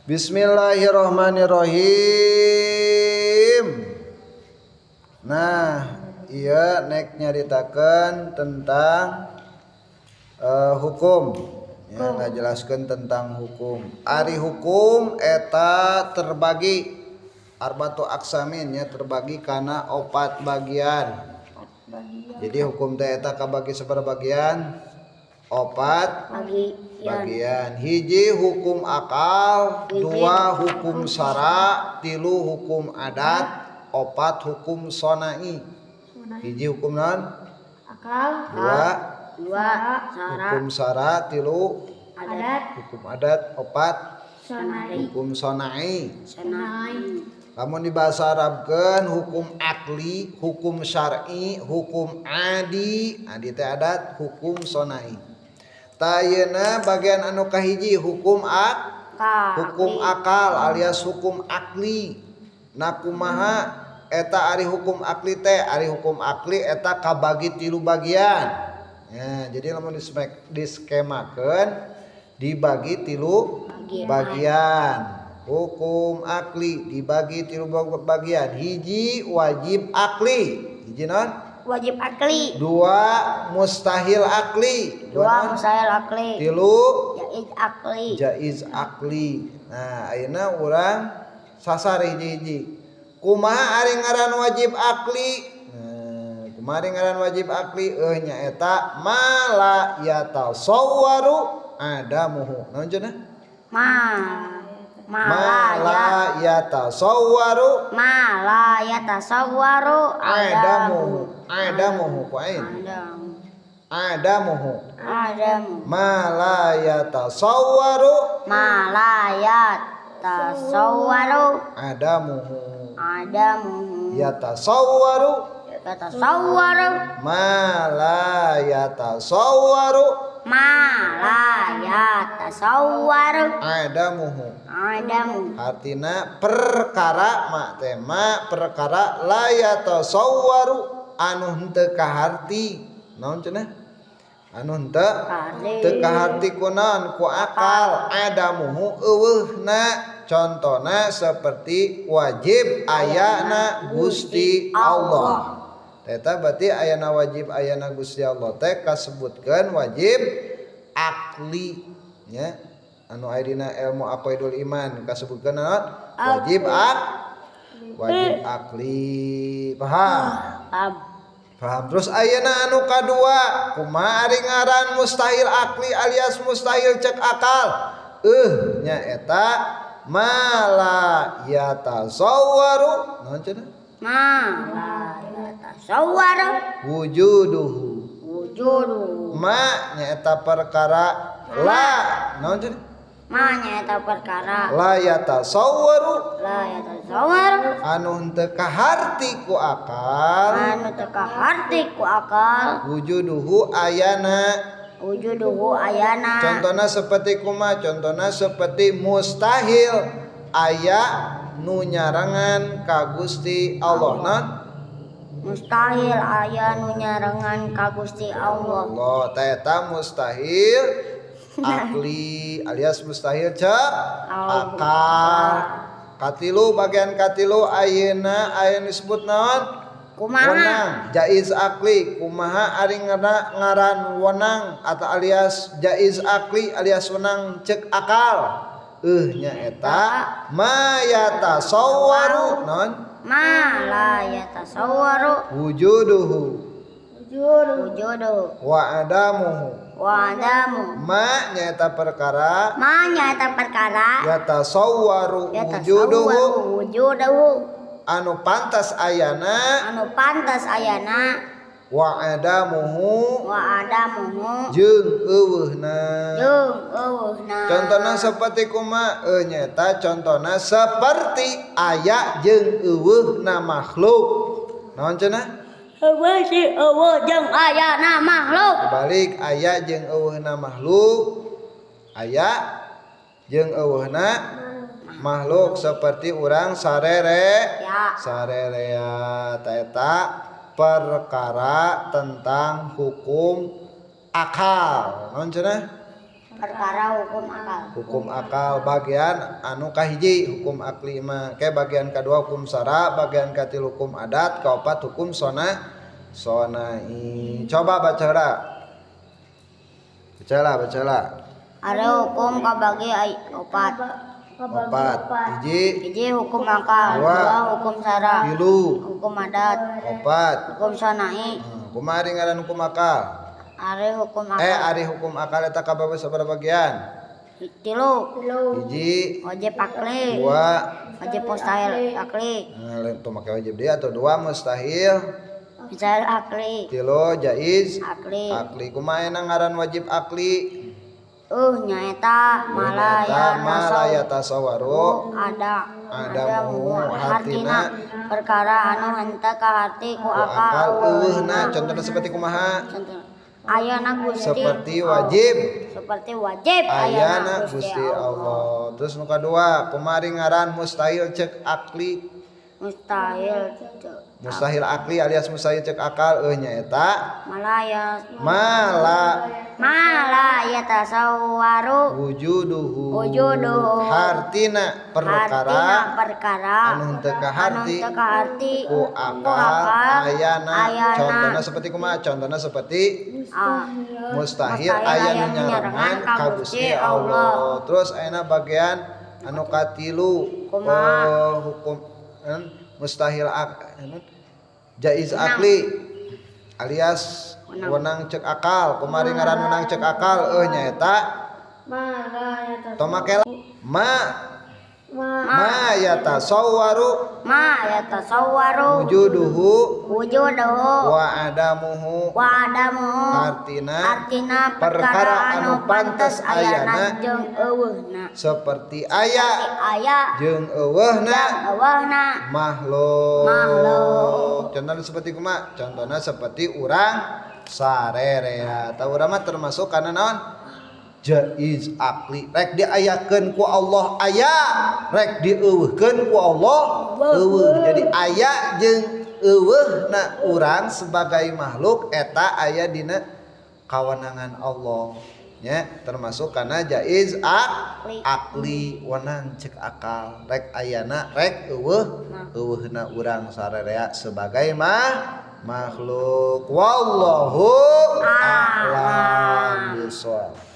Bismillahirrahmanirrahim. Nah, iya nek nyaritakeun tentang hukum. Ya, ngajelaskeun tentang hukum. Ari hukum eta terbagi arba'atu aqsamin, ya, terbagi karena opat bagian. Jadi hukum teh eta kabagi sabaraha bagian? Opat bagian. Bagian. Hiji, hukum akal. Hiji. Dua, hukum syara. Tilu, hukum adat. Opat, hukum sonai. Hiji, hukum non Akal. Dua, Dua, syara. Hukum syara. Tilu, Adat. Hukum adat. Opat, Sonai. Hukum sonai. Sonai. Lamun di bahasa Arabkeun, hukum akli, hukum syar'i, hukum adi, adi teh adat, hukum sonai. Tah, ayeuna bagian anu kahiji, hukum ak Ka hukum akal alias hukum akli. Nah, kumaha eta ari hukum akli teh? Ari hukum akli eta kabagi tilu bagian. Ya, jadi lamun diskemakeun dibagi tilu Bagian. Bagian. Hukum akli dibagi tilu bagian. Hiji, wajib akli. Hiji non? Wajib akli. Dua, mustahil akli. Dua, non? Mustahil akli. Tilu, jaiz akli. Jaiz akli. Nah, ayeuna urang sasar hiji-hiji. Kumaha ari ngaran wajib akli? Nah, kumaha ari ngaran wajib akli? Nyaeta ma la yatasawwaru adamuhu. Naon cenah? Ma ma Ma la la yatasawwaru Ma la yatasawwaru adamuhu. Adamuhu ku ain. Adamu. Adamuhu. Adamu. Ma la yatasawwaru Ma la yatasawwaru adamuhu. Adamu. Yatasawwaru. Yatasawwaru. Ma la yatasawwaru Ma la yatasawwaru adamuhu. Adamu. Artina perkara, ma teh ma perkara, la yatasawwaru anu henteu kaharti. Naon cenah? Anu henteu Kaharti. Teu kaharti ku naon? Ku akal. Adamuhu, euweuhna. Contona seperti wajib ayana Gusti Allah. Eta berarti ayana wajib ayana Gusti Allah teh kasebutkeun wajib akli, nya, anu aya dina ilmu aqaidul iman kasebutkeun naon? Wajib akli. Paham? Paham. Paham. Terus ayeuna anu kadua, kumaha ari ngaran mustahil akli alias mustahil cek akal? Nya eta ma la yatasawwaru, naon cenah? Ma la yatasawwaru wujuduhu. Wujudu. Ma nyaeta perkara, la, naon cenah? Ma nyaeta perkara. La yatasawwaru La yatasawwaru anu henteu kaharti ku akal. Anu teu kaharti ku akal. Wujuduhu, ayana. Wujuduhu, ayana. Contohnya seperti kuma? Contohnya seperti mustahil aya nu nyarengan ka Gusti Allah. Non Mustahil aya nu nyarengan ka Gusti Allah. Allah. Eta mustahil akli alias mustahil cek akal. Katilu, bagian katilu ayeuna aya nu disebut naon? Kumaha? Wenang, jaiz akli. Kumaha ari ngaran wenang atau alias jaiz akli alias wenang cek akal? Nya eta ma yatasawwaru, non Ma la yatasawwaru wujuduhu. Wujuduhu. Wa adamuhu. Wa adamu. Ma nyaeta perkara. Ma nyaeta perkara. Yatasawwaru wujuduhu. Yatasawwaru wujuduhu. Anu pantas ayana. Anu pantas ayana. Wa adamuhu. Wa adamuhu. Jeung euweuhna. Jeung euweuhna. Contohna seperti kuma? Nyaeta contona seperti aya jeung euweuhna makhluk. Naon cenah? Euweuh si euweuh jeung ayana makhluk. Balik, aya jeung euweuhna makhluk. Aya jeung euweuhna makhluk seperti urang sarere Ya. sarerea. Eta perkara tentang hukum akal. Naon cenah? Perkara hukum akal. Hukum akal bagian anu kahiji hukum akli mah. Ke bagian kedua hukum syara, bagian katilu hukum adat, kaopat hukum sonai. Coba baca lah. Bacalah, bacalah. Ari hukum kabagi opat. Opat. Hiji. Hiji hukum akal, Dua. dua hukum syara, Tilu. Hukum adat, Opat. Hukum sonai. Kumaha ari ngaran hukum akal? Ari hukum akal. Ari hukum akal eta kabagi sabaraha bagian? Tilu. Hiji, Wajib akli. Dua, Wajib mustahil akli. Nah, lain tuh make wajib dia atau dua mustahil, Mustahil akli. Tilu jaiz, Akli. Akli. Kumaha ngaran wajib akli? Nyaeta Nyaeta ma la ma la yatasawwaru ada adamuhu hartina perkara anu henteu kaharti ku ku akal akal euweuhna. Contohna seperti kumaha? Contoh ayana Gusti Seperti wajib seperti wajib ayana Gusti Allah. Terus nu kadua, kumaha ngaran mustahil cek akli? Mustahil Mustahil akli alias mustahil cek akal eueuh nyaeta malaya mala ma la yatasawwaru wujuduhu wujuduhu hartina perkara hartina perkara anu henteu kaharti anu teu kaharti ku akal ayana. Ayana. Contohna seperti kumaha? Contohna seperti Ah, mustahil aya nu nyarengan ka Gusti Allah. Terus ayeuna bagian anu katilu, Kumaha? Hukum mustahil jaiz akli alias wenang cek akal. Kumaha ngaran wenang cek akal? Nyaeta tong make ma ma yatasawwaru ma yatasawwaru wujuduhu wujuduhu wa adamuhu wa adamuhu artina artina perkara anu pantes ayana jeung euweuhna seperti aya aya jeung euweuhna euweuhna makhluk. Makhluk. Contohnya seperti kumaha? Contohnya seperti urang sarerea. Tahu urang mah termasuk karena naon? Jaiz akli. Rek diayakeun ku Allah aya, rek dieuweuhkeun ku Allah euweuh. Jadi aya jeung euweuhna urang sebagai makhluk eta aya dina kawenangan Allah. Ya, termasuk karena jaiz akli wenang cek akal, rek ayana rek euweuh euweuhna urang sarerea sebagai makhluk. Wallahu a'lam bishawab.